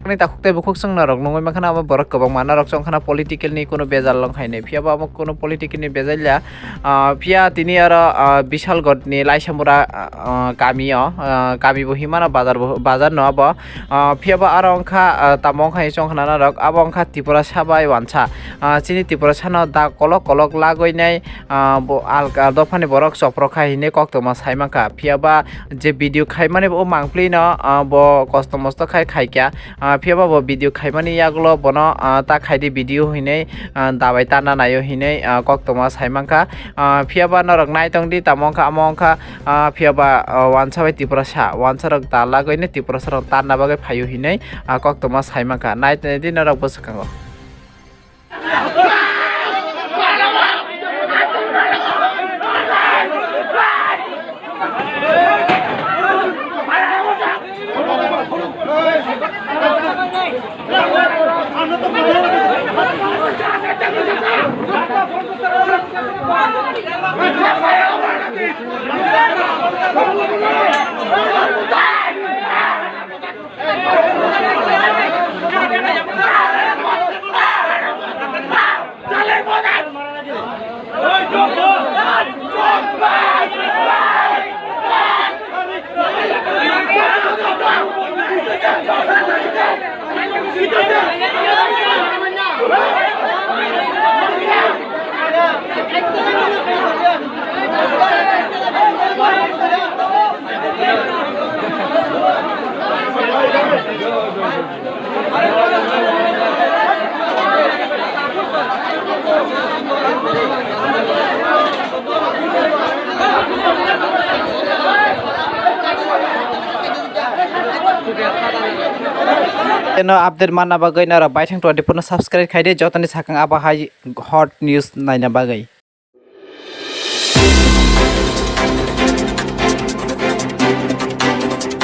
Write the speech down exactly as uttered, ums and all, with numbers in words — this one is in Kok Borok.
Ni takhuk tei bukhuk chwng norok nungwi mankha na, abo borok kwbangma norok chwng khana political ni kunu bejal long khainai, phiya bo abo kunu political ni bejal ya. Ah, phiya tini aro, ah, Bishalgarh ni Laisamura, ah, kami o, ah, kami bo hinmano, bazar bo, bazar no abo. Ah, phiya bo aro wngkha, ah, tamo wngkha hinwi chwng khana norok, abo wngkha Tiprasa bai wansa. Ah, chini Tiprasa no da kolok kolok lagwi nai, ah, bo alka dophani borok chopro kha hinwi koktwma sai mankha. Phiya ba je video khaimani bo mangpli no, ah, bo kosto mosto khai khaikya. Ah, phiya ba bo video khaimani yagulo bono, ah, ta khaidi video hinwi, ah, dabai tanna naio hinwi, ah, koktwma sai mankha. Ah, phiya ba norok naitong di, tamo wngkha, amo wngkha, ah, phiya ba, ah, wansa bai Tiprasa, wansa rok da lagwi nai Tiprasa rok tanna bagwi phaio hinwi, ah, koktwma sai mankha. Nai, nai di norok bwswkango. Eno update manna bagwi norok Baithang twenty-four no subscribe khai di, jotoni sakang abo hai hot news naina bagwi.